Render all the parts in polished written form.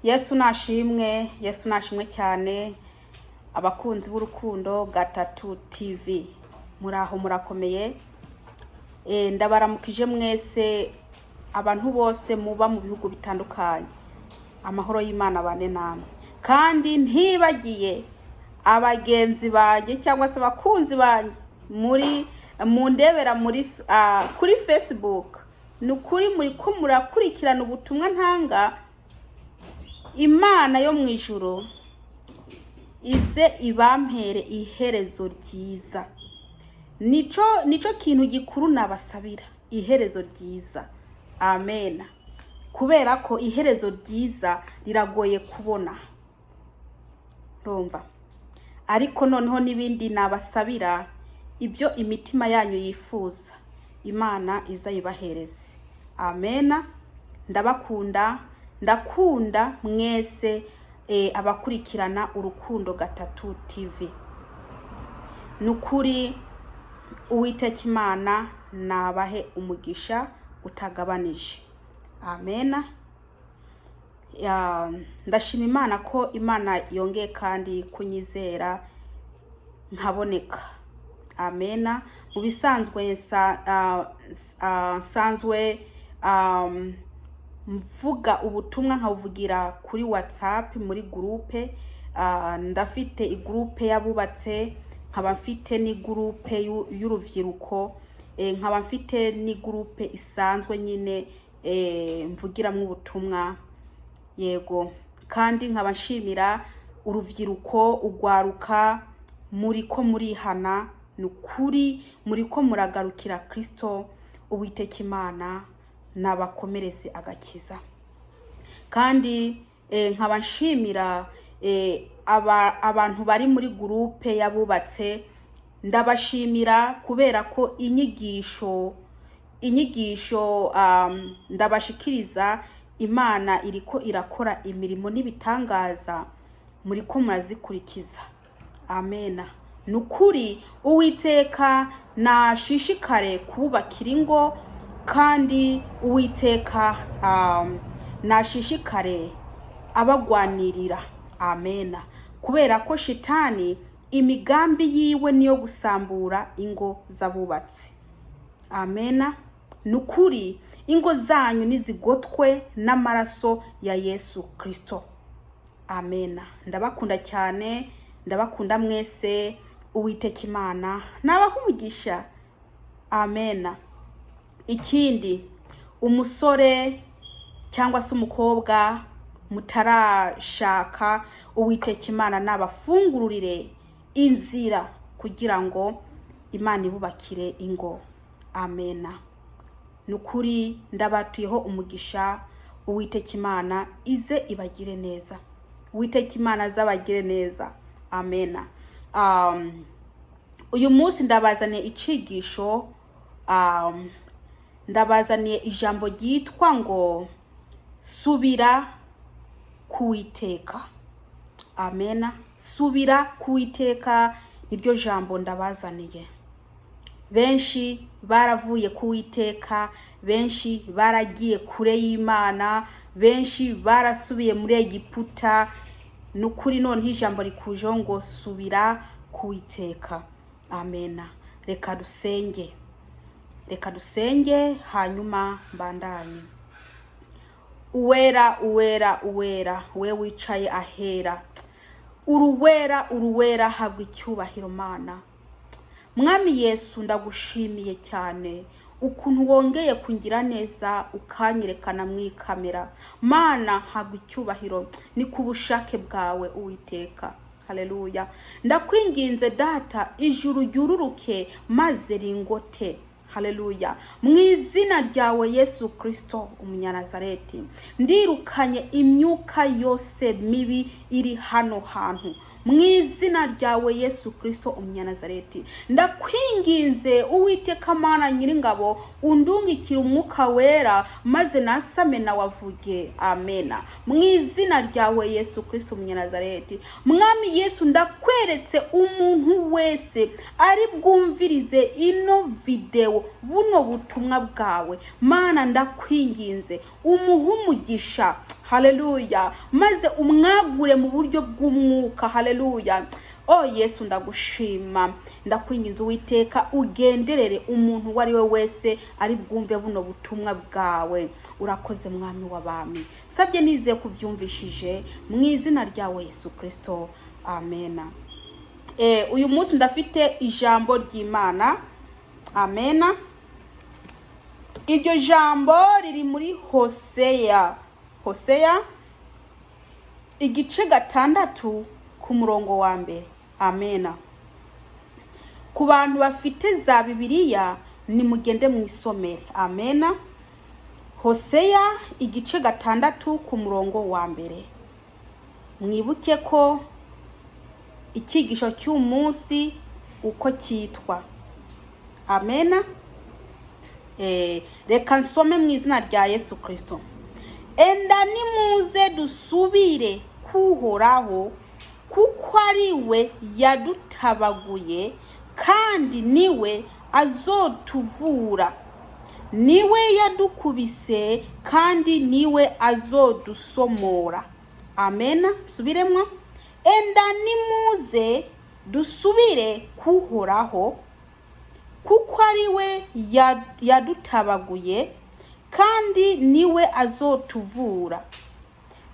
Yesu nashimwe, Yesu nashimwe cyane. Abakunzi b'Urukundo Gatatu TV, muraho, murakomeye? Ndabaramukije mwese, abantu bose muba mu bihugu bitandukanye. Amahoro y'Imana bane namwe. Kandi ntibagiye abagenzi banjye cyangwa se abakunzi banjye muri mundebera muri kuri Facebook. Ni ukuri muri ko murakurikirana ubutumwa ntanga. Imana yo mu ijuru ize ibampere iherezo ryiza. Nico kintu gikuru nabasabira, iherezo ryiza. Amena. Kubera ko iherezo ryiza riragoye kubona, urumva? Ariko noneho n'ibindi nabasabira, ibyo imitima yanyu yifuza, Imana iza ibahereze. Amena. Ndabakunda, ndakunda mwese abakurikirana Urukundo Gatatu TV. Ni ukuri Uwiteka Imana nabahe umugisha utagabanije. Amena. Ndashima Imana ko Imana yongeye kandi kunyizera nkaboneka. Amena. Mu bisanzwe nsanzwe mvuga ubutumwa, nkabuvugira kuri WhatsApp muri groupe. Ndafite igroupe y'abubatse, nkaba mfite n'igroupe y'urubyiruko, nkaba mfite n'igroupe isanzwe nyine mvugiramo ubutumwa. Yego, kandi nkaba nshimira urubyiruko, ugwaruka, muri ko murihana. Ni ukuri muri ko muragarukira Kristo. Uwiteka Imana nabakomereze agakiza. Kandi nkaba nshimira abantu bari muri groupe y'abubatse. Ndabashimira kubera ko inyigisho ndabashikiriza, Imana iriko irakora imirimo n'ibitangaza, muri ko murazikurikiza. Amena. Ni ukuri Uwiteka nashishikare kubakira ingo, kandi Uwiteka nashishikare abagwanirira. Amena. Kubera ko Shitani imigambi yiwe niyo gusambura ingo z'abubatsi. Amena. Ni ukuri ingo zanyu nizigotwe n'amaraso ya Yesu Kristo. Amena. Ndabakunda cyane, ndabakunda mwese. Uwiteka Imana nabaha umugisha. Amena. Ikindi, umusore cyangwa se umukobwa mutarashaka, Uwiteka Imana nabafungururire inzira kugira ngo Imana ibubakire ingo. Amena. Ni ukuri ndabatuyeho umugisha. Uwiteka Imana ize ibagire neza, Uwiteka Imana azabagire neza. Amena. Uyu munsi ndabazaniye icigisho, ndabazaniye ijambo ryitwa ngo "Subira kuwiteka". Amena. "Subira kuwiteka" niryo jambo ndabazaniye. Benshi baravuye kuwiteka, benshi baragiye kure y'Imana, benshi barasubiye muri Egiputa. Ni ukuri noneho ijambo rikujeho ngo "Subira kuwiteka". Amena. Reka dusenge, reka dusenge, hanyuma mbandanye. Uwera, Uwera, Uwera, we wicaye ahera, uruwera, uruwera, habwa icyubahiro. Mana, Mwami Yesu, ndagushimiye cyane ukuntu wongeye kungira neza ukanyerekana mu ikamera. Mana, habwa icyubahiro, ni ku bushake bwawe, Uwiteka. Haleluya. Ndakwinginze Data, ijuru ryururuke maze ringote. Haleluya. Mu izina ryawe Yesu Kirisito Umunyanazareti, ndirukanye imyuka yose mibi iri hano hantu. Mu izina ryawe Yesu Kirisito Umunyanazareti, ndakwinginze Uwiteka Mana Nyiringabo, undungikire Umwuka Wera maze nasame nawe avuge. Amena. Mu izina ryawe Yesu Kirisito Umunyanazareti, Mwami Yesu, ndakweretse umuntu wese ari bwumvirize ino videwo. Buno butumwa bwawe, Mana, ndakwinginze umuhe umugisha, haleluya, maze umwagure mu buryo bw'umwuka, haleluya. Oh Yesu, ndagushima. Ndakwinginze Uwiteka, ugenderere umuntu uwo ari we wese ari bwumve buno butumwa bwawe. Urakoze, Mwami w'abami. Sabye nizeye kuvyumvishije mu izina ryawe Yesu Kristo, amena. Uyu munsi ndafite ijambo ry'Imana, amena. Iryo jambo riri muri Hoseya, Hoseya igice 6 ku murongo wa 1, amena. Ku bantu bafite za Bibiliya, nimugende mu isomere, amena. Hoseya igice 6 ku murongo wa 1. Mwibuke ko icyigisho cy'umunsi uko cyitwa, amena. Reka nsome mu izina rya Yesu Kirisito. Enda nimuze dusubire kuhoraho, kuko ari we yadutabaguye kandi niwe azotuvura, niwe yadukubise kandi niwe azodusomora. Amena. Subiremo: enda nimuze dusubire kuhoraho, kuko ari we yadutabaguye kandi niwe azotuvura,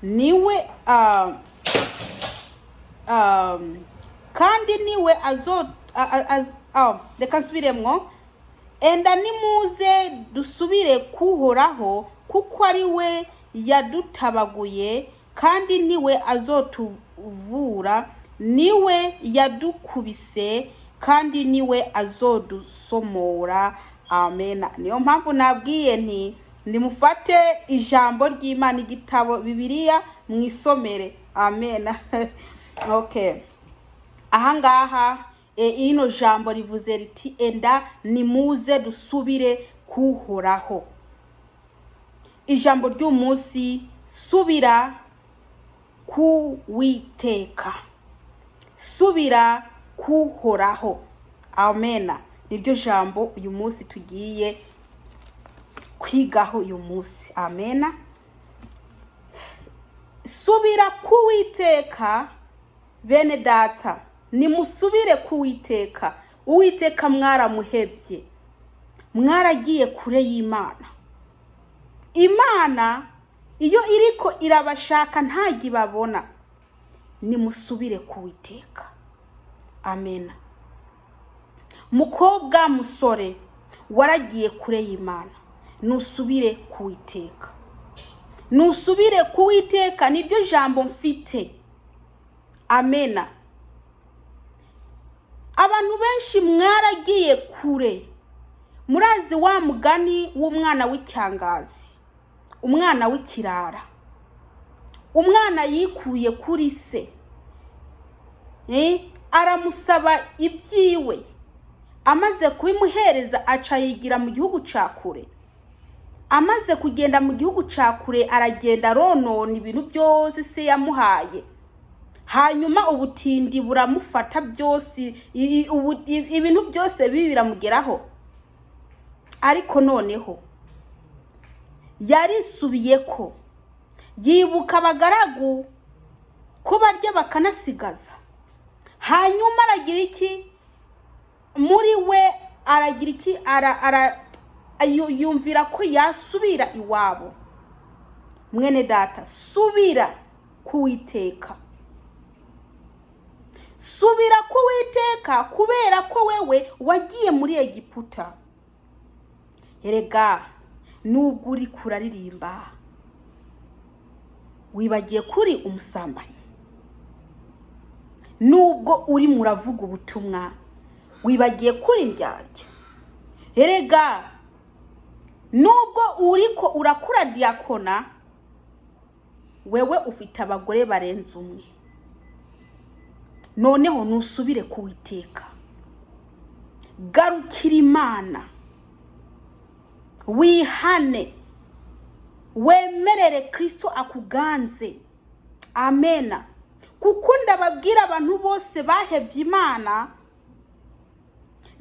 niwe kandi niwe azo reka nsubiremwo. Enda nimuze dusubire kuhoraho, kuko ari we yadutabaguye kandi niwe azotuvura, niwe yadukubise kandi niwe azodusomora. Amena. Niyo mpamvu nabwiye nti nimufate ijambo ry'Imana, igitabo Bibiliya, mwisomere, amena. Okay, ahangaha ino jambo rivuze riti: enda nimuze dusubire kuhoraho. Ijambo ry'umunsi: subira kuwiteka, subira kuhoraho, amena. Niryo jambo uyu munsi tugiye kwigaho uyu munsi, amena. Subira kuwiteka, bene data, nimusubire kuwiteka. Uwiteka mwaramuhebye, mwaragiye kure y'Imana. Imana iyo iriko irabashaka ntajya ibabona. Nimusubire kuwiteka, amena. Mukobwa, musore, waragiye kure y'Imana, nusubire kuwiteka, nusubire kuwiteka. Niryo jambo mfite, amena. Abantu benshi mwaragiye kure. Murazi wa mugani w'umwana w'icyangazi, umwana w'ikirara, umwana yikuye kuri se, aramusaba ibyiwe, amaze kubimuhereza aca yigira mu gihugu cya kure. Amaze kugenda mu gihugu cya kure, aragenda aronona ibintu byose se yamuhaye. Hanyuma ubutindi buramufata byose, ibintu byose bibi biramugeraho. Ariko noneho yarisubiye ko yibuka abagaragu ko barya bakanasigaza. Hanyuma aragira iki muri we? Aragira iki? Yumvira ko yasubira iwabo. Mwene data, subira kuwiteka, subira kuwiteka, kubera ko wewe wagiye muri Egiputa. Erega nubwo uri kuraririmba, wibagiye kuri umusambanyi. Nubwo uri muravuga ubutumwa, wibagiye kuri ndyarya. Erega nubwo uriko urakura diyakona, wewe ufite abagore barenze umwe. Noneho nusubire kuwiteka, garukira Imana, wihane, wemerere Kristo akuganze, amena. Kuko ndababwira, abantu bose bahebye Imana.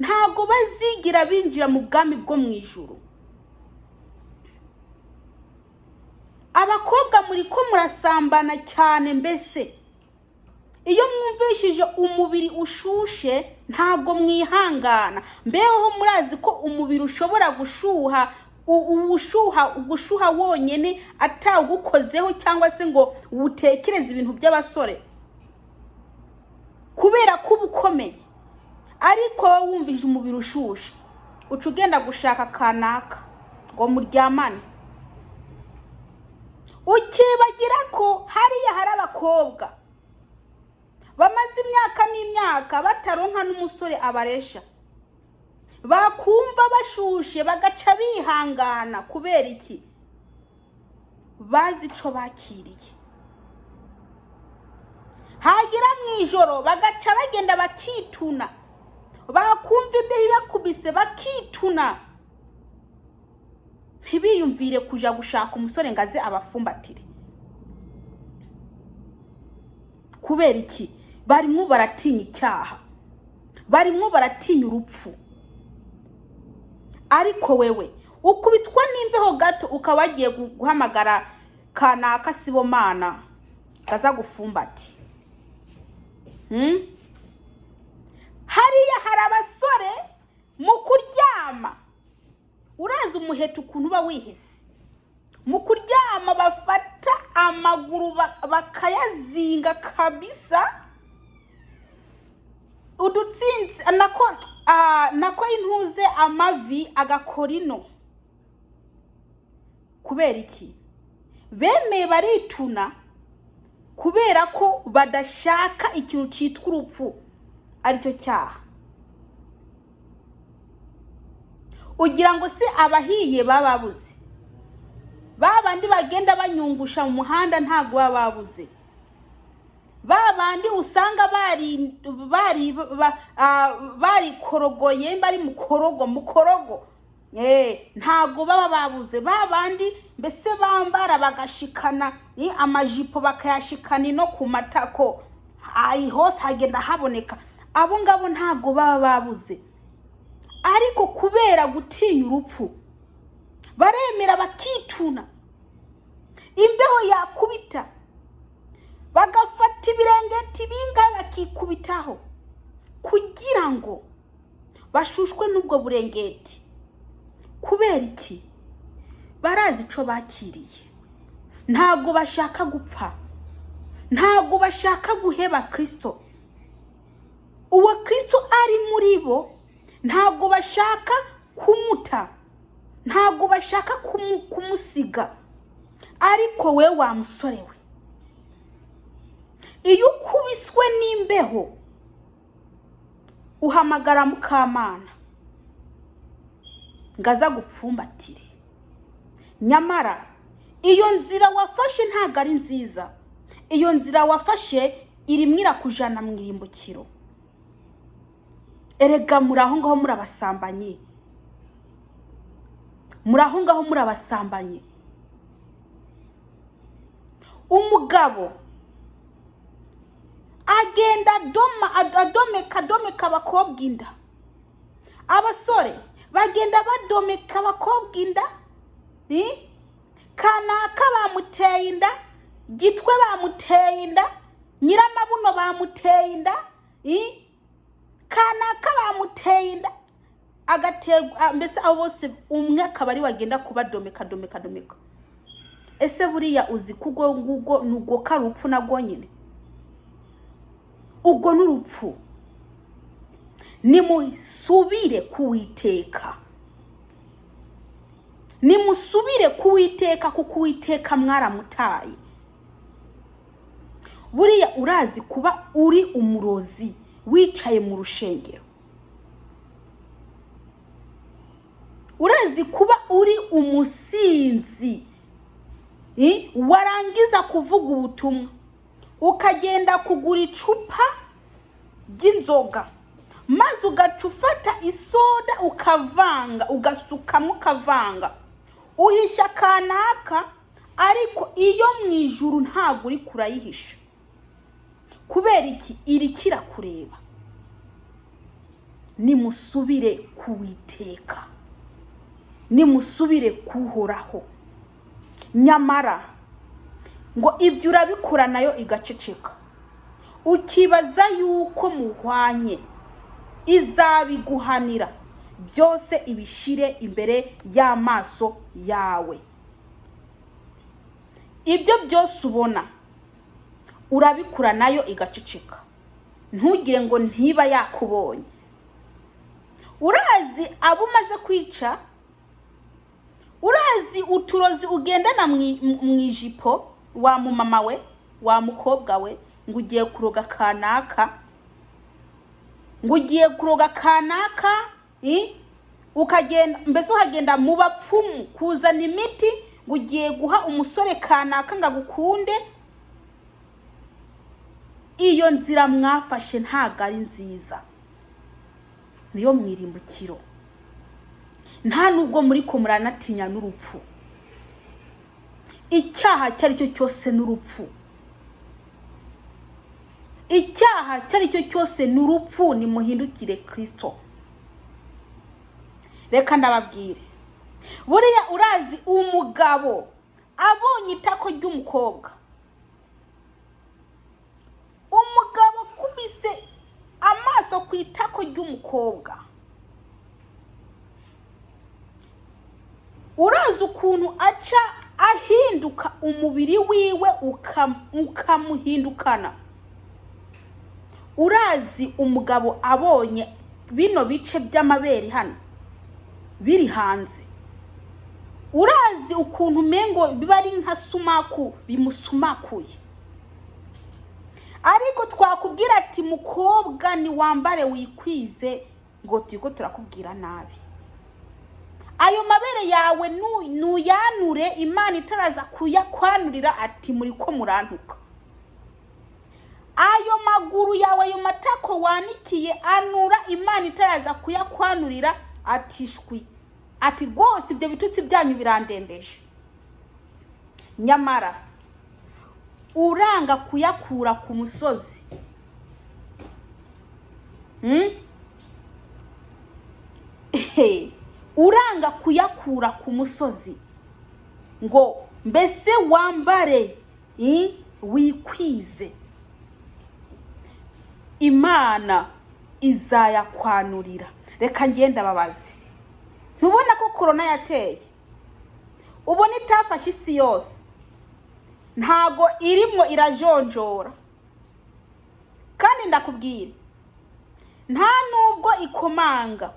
Ntabwo bazigira binjira mu bwami bwo mu ijuru. Abakobwa muri ko murasambana cyane, mbese iyo mwumvishije umubiri ushushe ntabwo mwihangana. Mbeho murazi ko umubiri ushobora gushuha, ubushuha gushuha wonyine atawugukozeho cyangwa se ngo utekereze ibintu by'abasore, kubera ko uba ukomeye. Ariko wowe wumvise umubiri ushushe, uca ugenda gushaka kanaka ngo muryamane, ukibagira ko hariya hari abakobwa bamaze imyaka n'imyaka bataronka n'umusore abaresha, bakumva bashushe bagaca bihangana. Kubera iki? Bazi ico bakiriye. Hagera mu ijoro bagaca bagenda bakituna, bakumva imbeho ibakubise bakituna, ntibiyumvire kuja gushaka umusore ngo aze abafumbatire. Kubera iki? Barimwo baratinya icyaha, barimwo baratinya urupfu. Ariko wewe ukubitwa n'imbeho gato ukaba wagiye guhamagara kanaka sibomana kaza gufumbati. Hariya hari abasore mu kuryama, urazi umuheto ukuntu uba wihese mu kuryama, bafata amaguru bakayazinga kabisa, udutsinzi nako intuze amavi agakora ino. Kubera iki? Bemeye barituna kubera ko badashaka ikintu cyitwa urupfu, aricyo cyaha. Ugira ngo se abahiye bababuze? Ba bandi bagenda banyungusha mu muhanda ntabwo baba babuze. Ba bandi usanga barikorogoye, bari mukorogo mukorogo, ntabwo baba babuze. Ba bandi mbese bambara bagashikana amajipo bakayashikana ino ku matako, ayi hose hagenda haboneka, abo ngabo ntabwo baba babuze. Ariko kubera gutinya urupfu baremera bakituna, imbeho yakubita bagafata ibirengeti bingahe bakikubitaho kugira ngo bashushwe n'ubwo burengeti. Kubera iki? Barazi ico bakiriye, ntabwo bashaka gupfa, ntabwo bashaka guheba Kristo. Uwo Kristo ari muri bo ntabwo bashaka kumuta, ntabwo bashaka kumusiga. Ariko we wa musore we, iyo ukubiswe n'imbeho uhamagara Mukamana ngo aze agupfumbatire. Nyamara iyo nzira wafashe ntabwo ari nziza, iyo nzira wafashe irimo irakujana mu irimbukiro. Erega muri aho ngaho muri abasambanyi, muri aho ngaho muri abasambanyi. Umugabo agenda adomeka adomeka abakobwa inda, abasore bagenda badomeka abakobwa inda, kanaka bamuteye inda, Gitwe bamuteye inda, Nyiramabuno bamuteye inda, kanaka bamuteye inda, agaterwa, mbese abo bose umwe akaba ari wagenda kubadomeka domeka domeka. Ese buriya uzi ko ubwo ngubwo ni ubwo ko ari urupfu narwo nyine? Ubwo ni urupfu. Nimusubire kuwiteka, nimusubire kuwiteka, kuko Uwiteka mwaramutaye. Buriya urazi kuba uri umurozi wicaye mu rushengero, urazi kuba uri umusinzi, warangiza kuvuga ubutumwa ukagenda kugura icupa ry'inzoga, maze ugaca ufata isoda ukavanga, ugasukamo ukavanga, uhisha kanaka, ariko iyo mu ijuru ntabwo uri kurayihisha. Kubera iki? Iri kirakureba. Nimusubire kuwiteka, nimusubire kuhoraho. Nyamara ngo ibyo urabikora nayo igaceceka, ukibaza yuko muhwanye. Izabiguhanira byose, ibishyire imbere y'amaso yawe. Ibyo byose ubona urabikura nayo igaceceka, ntugire ngo ntiba yakubonye. Urazi abo umaze kwica, urazi uturozi ugendana mu ijipo, wa mumama we, wa mukobwa we, ngo ugiye kuroga kanaka, ngo ugiye kuroga kanaka, ukagenda mbese ukagenda mu bapfumu kuzana imiti, ngo ugiye guha umusore kanaka ngo agukunde. Iyo nzira mwafashe ntabwo ari nziza, niyo mwirimbukiro. Nta nubwo muri ko muranatinya n'urupfu. Icyaha icyo ari cyo cyose n'urupfu, icyaha icyo ari cyo cyose ni urupfu. Nimuhindukire Kirisito. Reka ndababwire, buriya urazi umugabo abonye itako ry'umukobwa, umugabo akubise amaso ku itako ry'umukobwa, urazi ukuntu aca ahinduka, umubiri wiwe ukamuhindukana. Urazi umugabo abonye bino bice by'amabere hano biri hanze, urazi ukuntu umengo biba ari nka sumaku bimusumakuye. Ariko twakubwira ati: "Mukobwa, niwambare wikwize," ngo turiko turakubwira nabi. Ayo mabere yawe nuyanure Imana itaraza kuyakwanurira ati: "Muri ko murantuka." Ayo maguru yawe, ayo matako wanikiye, anura Imana itaraza kuyakwanurira ati: "Shwi," ati: "Rwose ibyo bitutsi byanyu birandembeje." Nyamara uranga kuyakura ku musozi. Uranga kuyakura ku musozi ngo mbese wambare wikwize, Imana izayakwanurira. Reka ngenda babaze, ntubona ko korona yateye? Ubona itafashe isi yose? Ntago irimo irajonjora. Kandi ndakubwira, nta nubwo ikomanga,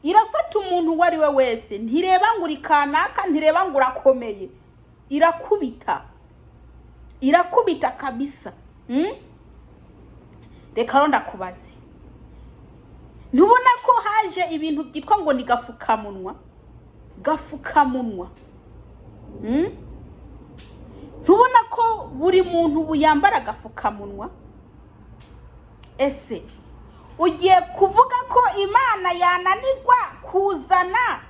irafata umuntu uwo ari we wese. Ntireba ngo uri kanaka, ntireba ngo urakomeye, irakubita, irakubita kabisa. Reka rero ndakubaze, ntubona ko haje ibintu byitwa ngo ni gafukamunwa, gafukamunwa? Ntubona ko buri muntu ubu yambara agapfukamunwa? Ese ugiye kuvuga ko Imana yananirwa kuzana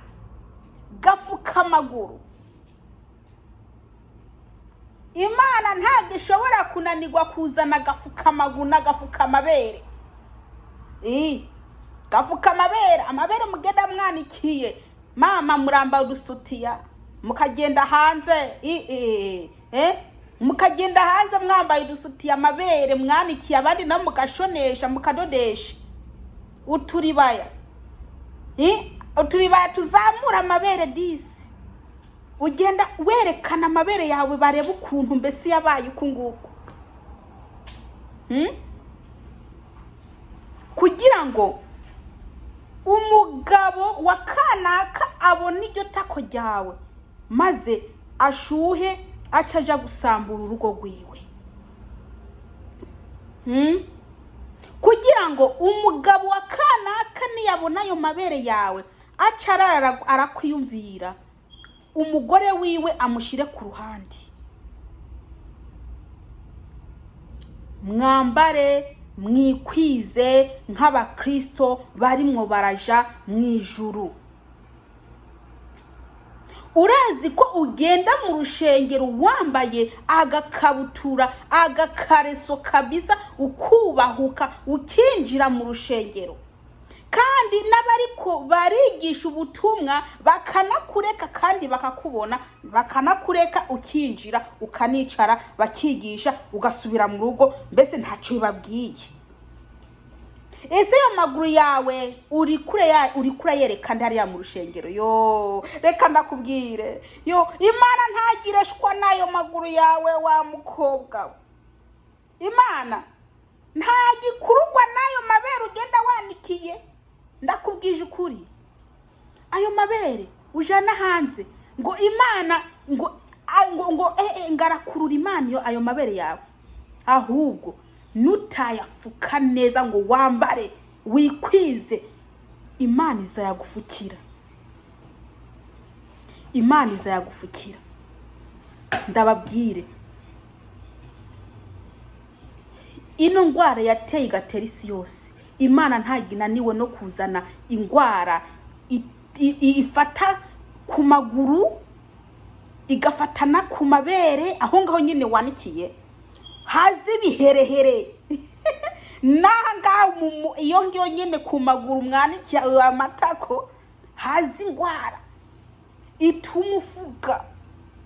gafukamaguru? Imana ntabwo ishobora kunanirwa kuzana agafukamaguru n'agafukamabere. Gafukamabere, amabere mugenda mwanikiye, mama, murambara udusutiya mukagenda hanze, mukagenda hanze mwambaye udusutiya, amabere mwanikiye, abandi nabo mugashonesha, mukadodesha uturibaya, uturibaya tuzamura amabere disi. Ugenda werekana amabere yawe, bareba ukuntu mbese yabaye uku nguku. Kugira ngo umugabo wa kanaka abone iryo tako ryawe, maze ashuhe, aca aja gusambura urugo rwiwe. Kugira ngo umugabo wa kanaka niyabona ayo mabere yawe, aca arara arakwiyumvira, umugore wiwe amushyire ku ruhande. Mwambare mwikwize nk'abakristo barimwo baraja mu ijuru. Urazi ko ugenda mu rushengero wambaye agakabutura, agakareso kabisa, ukubahuka ukinjira mu rushengero. Kandi n'abariko barigisha ubutumwa bakanakureka, kandi bakakubona, bakanakureka ukinjira, ukanicara, bakigisha, ugasubira mu rugo, mbese ntacyo bibabwiye. Ese ayo maguru yawe uri kure ya uri kurayereka ndi hariya mu rushengero? Yo, reka ndakubwire, yo, Imana ntagireshwa n'ayo maguru yawe, wa mukobwa we. Imana ntagikururwa n'ayo mabere ugenda wanikiye. Ndakubwije ukuri, ayo mabere ujana hanze ngo Imana ngo ngarakurura Imana iyo ayo mabere yawe. Ahubwo nutayafuka neza ngo wambare wikwize, Imana izayagufukira, Imana izayagufukira. Ndababwire, ino ndwara yateye igatera isi yose, Imana ntabwo inaniwe no kuzana indwara ifata ku maguru, igafatana ku mabere, aho ngaho nyine wanikiye haza ibiherehere. N'aha ngaha iyo ngiyo nyine ku maguru mwanikiye amatako, haza indwara ituma ufuga.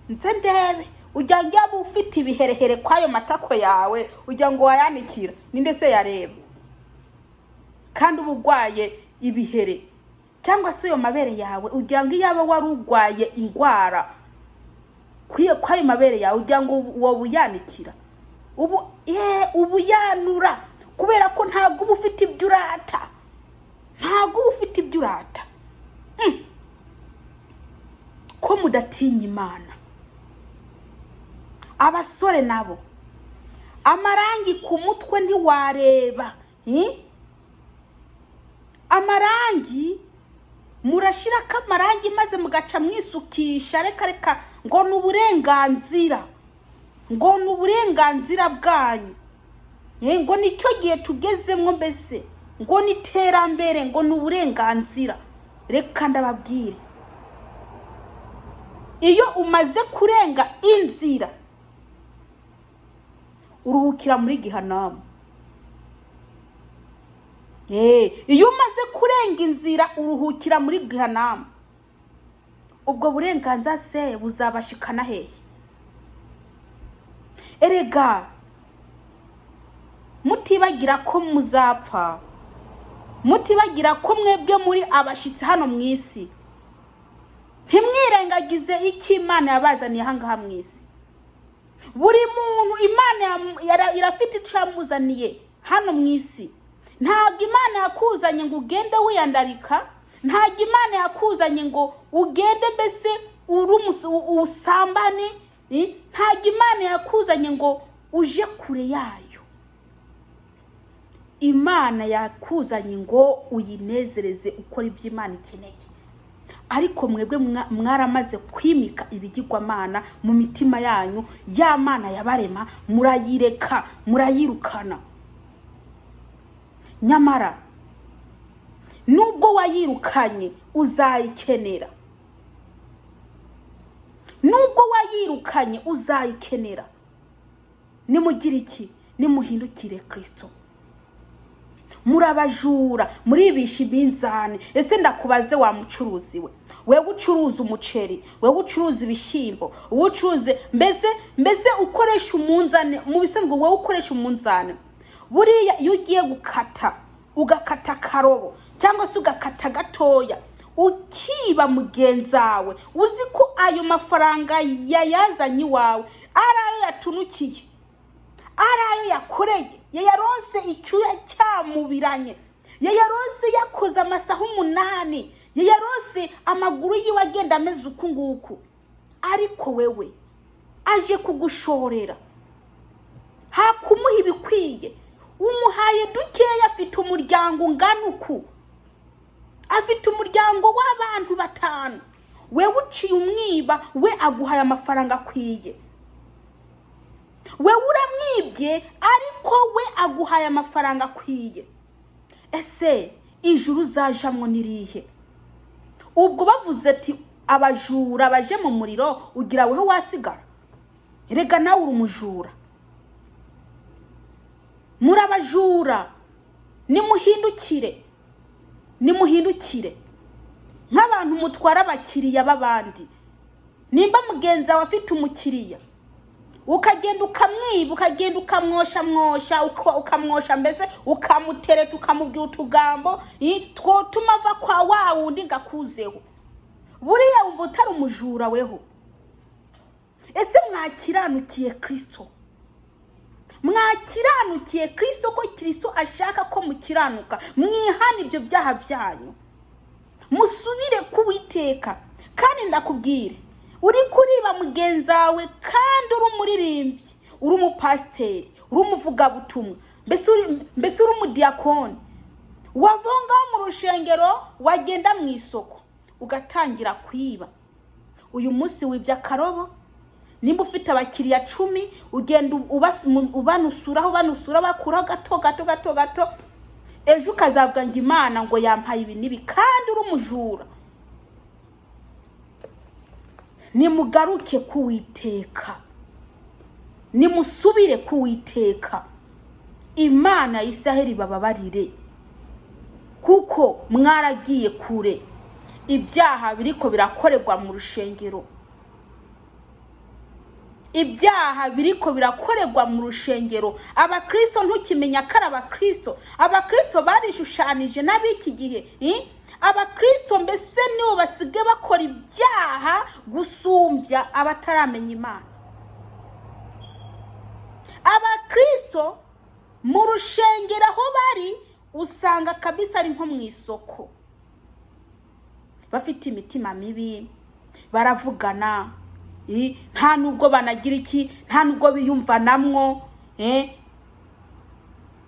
Nze ndebe, ujya ngo yaba ufite ibiherehere kw'ayo matako yawe, ujya ngo wayanikira, ninde se yareba? Kandi uba urwaye ibihere, cyangwa se ayo mabere yawe, ugira ngo iyaba wari urwaye indwara kw'ayo mabere yawe, ugira ngo wowe uyanikira? Ubu ye ubu yanura, kubera ko ntabwo uba ufite ibyo urata, ntabwo uba ufite ibyo urata. Ko mudatinya Imana? Abasore nabo, amarangi ku mutwe ntiwareba, Amarangi murashirako amarangi maze mugaca mwisukisha. Reka reka, ngo ni uburenganzira, ngo ni uburenganzira bwanyu, ngo nicyo gihe tugezemwo, mbese ngo ni iterambere, ngo ni uburenganzira. Reka ndababwire, iyo umaze kurenga inzira, uruhukira muri gihanamu. Iyo umaze kurenga inzira, uruhukira muri gihanamu. Ubwo burenganzira se buzabashikana hehe? Erega mutibagira ko muzapfa, mutibagira ko mwebwe muri abashitsi hano mu isi. Ntimwirengagize icyo Imana yabazaniye aha ngaha mu isi. Buri muntu Imana irafite icyo yamuzaniye hano mu isi. Ntabwo Imana yakuzanye ngo ugende wiyandarika, ntabwo Imana yakuzanye ngo ugende mbese usambane, ntabwo Imana yakuzanye ngo uje kure yayo. Imana yakuzanye ngo uyinezereze, ukora ibyo Imana ikeneye. Ariko mwebwe mwaramaze kwimika ibigirwamana mu mitima yanyu, ya Mana yabarema murayireka, murayirukana. Nyamara nubwo wayirukanye, uzayikenera. Nubwo wayirukanye, uzayikenera. Nimugire iki? Nimuhindukire Kirisito. Murabajura, muribisha iminzani. Ese ndakubaze, wa mucuruzi we, wewe ucuruza umuceri, wewe ucuruza ibishyimbo, wowe ucuruze mbese ukoresha umunzani, mu bisanzwe wowe ukoresha umunzani, buriya iyo ugiye gukata, ugakata akarobo cyangwa se ugakata gatoya, ukiba mugenzawe, uzi ko ayo mafaranga yayazanye iwawe ari ayo yatunukiye, ari ayo yakoreye, yayaronse icyuya cyamubiranye, yayaronse yakoze amasaha 8, yayaronse amaguru yiwe agenda ameze uku nguku, ariko wewe aje kugushorera, hakumuha ibikwiye umuhaye dukeya. Afite umuryango ungana uku, afite umuryango w'abantu 5, wewe uciye umwiba, we aguhaye amafaranga akwiye. Wewe uramwibye, ariko we aguhaye amafaranga akwiye. Ese ijuru uzajamwo nirihe? Ubwo bavuze ati abajura baje mu muriro, ugira weho wasigara? Rega nawe uri umujura. Muri abajura, nimuhindukire. Nimuhindukire nk'abantu mutwara abakiriya b'abandi. Nimba mugenzi wawe afite umukiriya, ukagenda ukamwiba, ukagenda ukamwosha mwosha, ukamwosha, mbese ukamutereta, ukamubwira utugambo twotuma ava kwa wa wundi ngo akuzeho, buriya wumva utari umujura weho? Ese mwakiranukiye Kirisito? Mwakiranukiye Kirisito, ko Kirisito ashaka ko mukiranuka? Mwihane ibyo byaha byanyu, musubire kuwiteka. Kandi ndakubwire, uri kuriba mugenzi wawe kandi uri umuririmbyi, uri umupasiteri, uri umuvugabutumwa, mbese uri umudiyakoni, wava aho ngaho mu rushengero, wagenda mu isoko ugatangira kwiba. Uyu munsi wibye akarobo. Nimba ufite abakiriya 10, ugenda ubanusuraho, ubanusura, bakuraho gato gato gato gato. Ejo ukazavuga ngo Imana ngo yampaye ibi n'ibi, kandi uri umujura. Nimugaruke kuwiteka, nimusubire kuwiteka, Imana ya Isiraheli bababarire, kuko mwaragiye kure. Ibyaha biriko birakorerwa mu rushengero, ibyaha biriko birakorerwa mu rushengero. Abakristo ntukimenya ko ari abakristo. Abakristo barishushanije n'ab'iki gihe, Abakristo mbese nibo basigaye bakora ibyaha gusumbya abataramenya Imana. Abakristo mu rushengero aho bari usanga kabisa ari nko mu isoko. Bafite imitima mibi, baravugana, nta nubwo banagira iki, nta nubwo biyumvanamwo,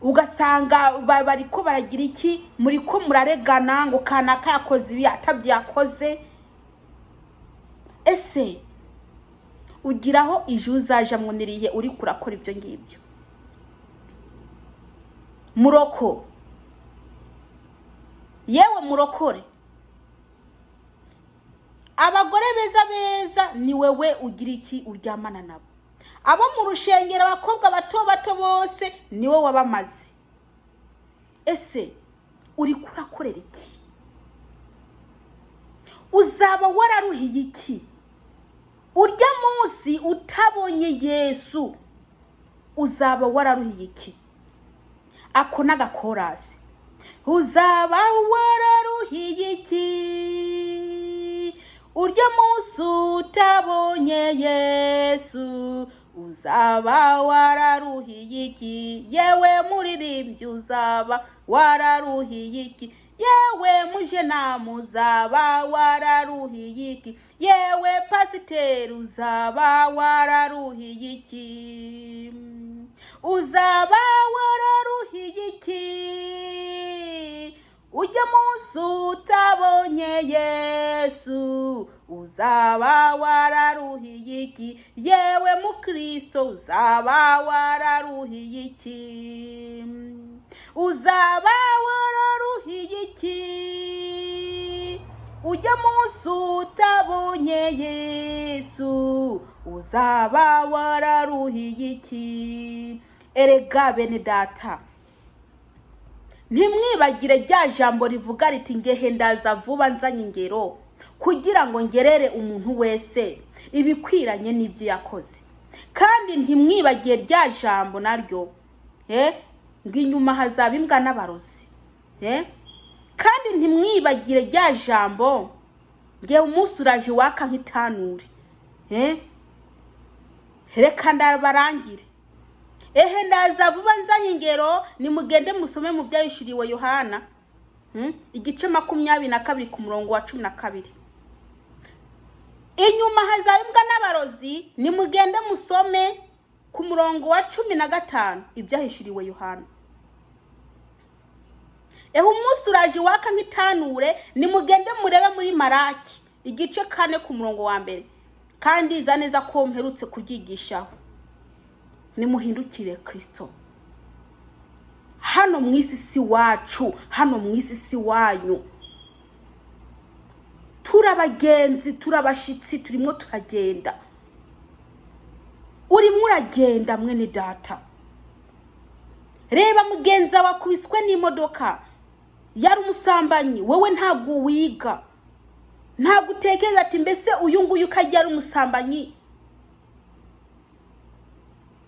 ugasanga bariko baragira iki, muriko muraregana ngo kanaka yakoze ibi atabyo yakoze. Ese ugiraho ijuru uzajamwo nirihe uriko urakora ibyo ngibyo? Muroko, yewe murokore, abagore beza beza ni wewe ugira iki, uryamana nabo. Abo mu rushengero, abakobwa bato bato bose niwe wabamaze. Ese uri kurakorera iki? Uzaba wararuhiye iki urya munsi utabonye Yesu? Uzaba wararuhiye iki? Ako n'agakorasi. Uzaba wararuhiye iki urya munsi utabonye Yesu? Uzaba wararuhiye iki? Yewe muririmbyi, uzaba wararuhiye iki? Yewe mujenamu, uzaba wararuhiye iki? Yewe pasiteri, uzaba wararuhiye iki? Uzaba wararuhiye iki ujya munsi utabonye Yesu? Uzaba wararuhiye iki? Yewe mukristo, uzaba wararuhiye iki? Uzaba wararuhiye iki ujya munsi utabonye Yesu? Uzaba wararuhiye iki? Erega bene data, ntimwibagire rya jambo rivuga riti: "Ngehe ndaza vuba nzanye ingero kugira ngo ngerere umuntu wese ibikwiranye n'ibyo yakoze." Kandi ntimwibagire rya jambo naryo ngo inyuma hazaba imbwa n'abarozi. Kandi ntimwibagire rya jambo ngewe umunsi uraje waka nk'itanuri. Reka ndabarangire. Ehe ndaza vuba nzanye ingero. Nimugende musome mu Byahishuriwe Yohana, igice 22 ku murongo wa 12. Inyuma hazaba imbwa n'abarozi. Nimugende musome ku murongo wa 15, Ibyahishuriwe Yohana. Ehe umunsi uraje waka nk'itanure. Nimugende murebe muri Maraki igice 4 ku murongo wa 1, kandi iza neza ko mperutse kuryigishaho. Nimuhindukire Kirisito. Hano mu isi si wacu, hano mu isi si wanyu. Turi abagenzi, turi abashitsi, turimo turagenda. Urimo uragenda, mwene data. Reba mugenzi wawe akubiswe n'imodoka. Yari umusambanyi, wowe ntabwo wiga, ntabwo utekereza ati: "Mbese uyu nguyu uko agiye ari umusambanyi,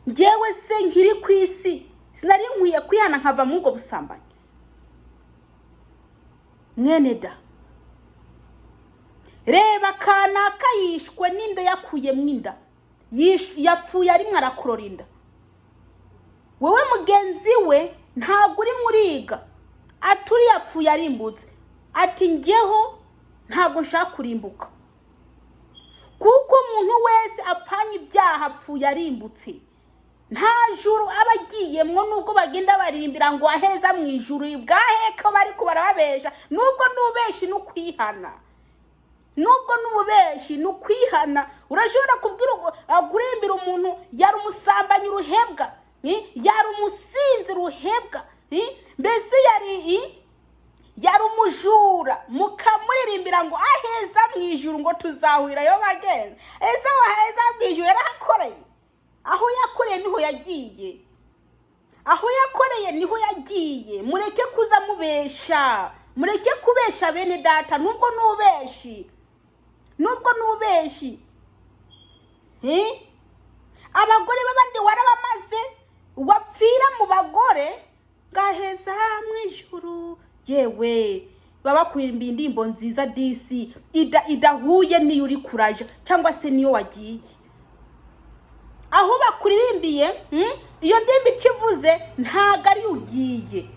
ngewe se nkiri ku isi sinari nkwiye kwihana nkava muri ubwo busambanyi?" Mwene da, reba kanaka yishwe n'inda, yakuyemo inda, yapfuye arimo arakurora inda. Wowe mugenzi we ntabwo urimo uriga ati: "Uriya yapfuye arimbutse," ati: "Ngeho ntabwo nshaka kurimbuka," kuko umuntu wese apfanye ibyaha apfuye arimbutse, nta juru aba agiyemwo. Nubwo bagenda barimbira ngo aheza mu ijuru, bwaheko bari barababesha. Nubwo n'ubeshi n'ukwihana, nubwo n'ububeshi ni ukwihana. Urashobora kubwira, kuririmbira umuntu yari umusambanyi ruhebwa, yari umusinzi ruhebwa, mbese yari umujura, mukamuririmbira ngo aheza mu ijuru, ngo tuzahurirayo bagenzi. Ese aho aheza mu ijuru yarahakoreye? Aho yakoreye niho yagiye, aho yakoreye niho yagiye. Mureke kuza mubesha, mureke kubesha bene data. Nubwo n'ubeshi, nubwo n'ububeshi. Abagore b'abandi warabamaze, wapfira mu bagore ngaheza mu ijuru. Yewe, baba bakuririmba indirimbo nziza disi idahuye n'iyo uri kuraja cyangwa se niyo wagiye. Aho bakuririmbiye, iyo ndirimbo ikivuze ntabwo ariyo ugiye.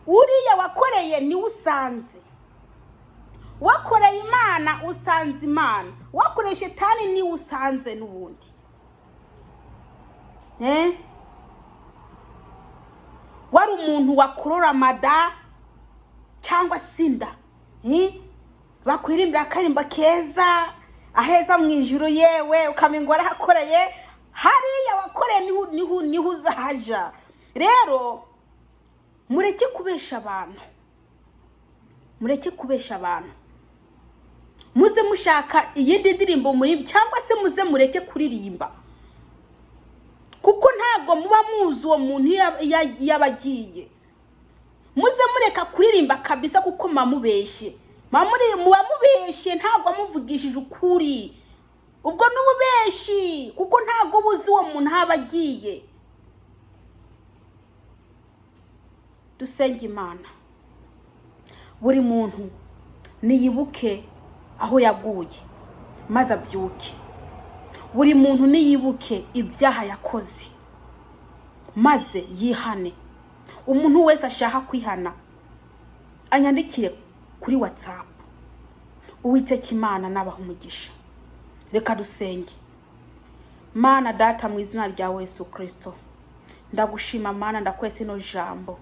Uriya wakoreye niwe usanze. Wakoreye Imana usanze Imana, wakoreye Shetani niwe usanze n'ubundi. Eh? Wari umuntu wakurura amada cyangwa se inda, eh? Bakwirimbira akarimba keza aheza mu ijuru, yewe, ukamenya ngo warahakoreye. Hariya wakoreye niho uzahaja. Rero mureke kubesha abantu, mureke kubesha abantu. Muze mushaka iyindi ndirimbo muri, cyangwa se muze mureke kuririmba, kuko ntabwo muba muzi uwo muntu iyo aba agiye. Muze mureka kuririmba kabisa, kuko muba mubeshye, muba mubeshye, ntabwo amuvugishije ukuri. Ubwo n'ububeshi, kuko ntabwo uba uzi uwo muntu aho aba agiye. Dusenge Imana. Buri muntu niyibuke aho yaguye maze abyuke. Buri muntu niyibuke ibyaha yakoze maze yihane. Umuntu wese ashaka kwihana anyandikire kuri WhatsApp. Uwiteka Imana nabaha umugisha. Reka dusenge. Mana Data, mu izina rya Yesu Kirisito, ndagushima Mana, ndakwese ino jambo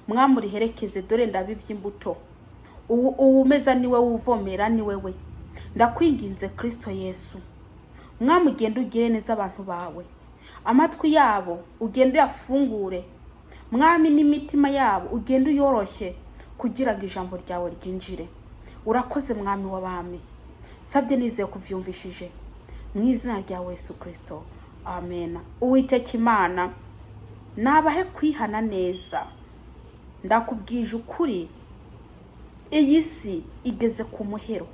mwami uriherekeze. Dore ndabivye imbuto, uwumeza niwe, wuvomera ni wewe. Ndakwinginze Kirisito Yesu, mwami, ugende ugire neza abantu bawe, amatwi yabo ugende uyafungure mwami, n'imitima yabo ugende uyoroshye kugira ngo ijambo ryawe ryinjire. Urakoze Mwami w'abami, sabye nizeye kuvyumvishije, mu izina rya Yesu Kirisito, amen. Uwiteka Imana nabahe kwihana neza. Ndakubwije ukuri, iyi si igeze ku muhero.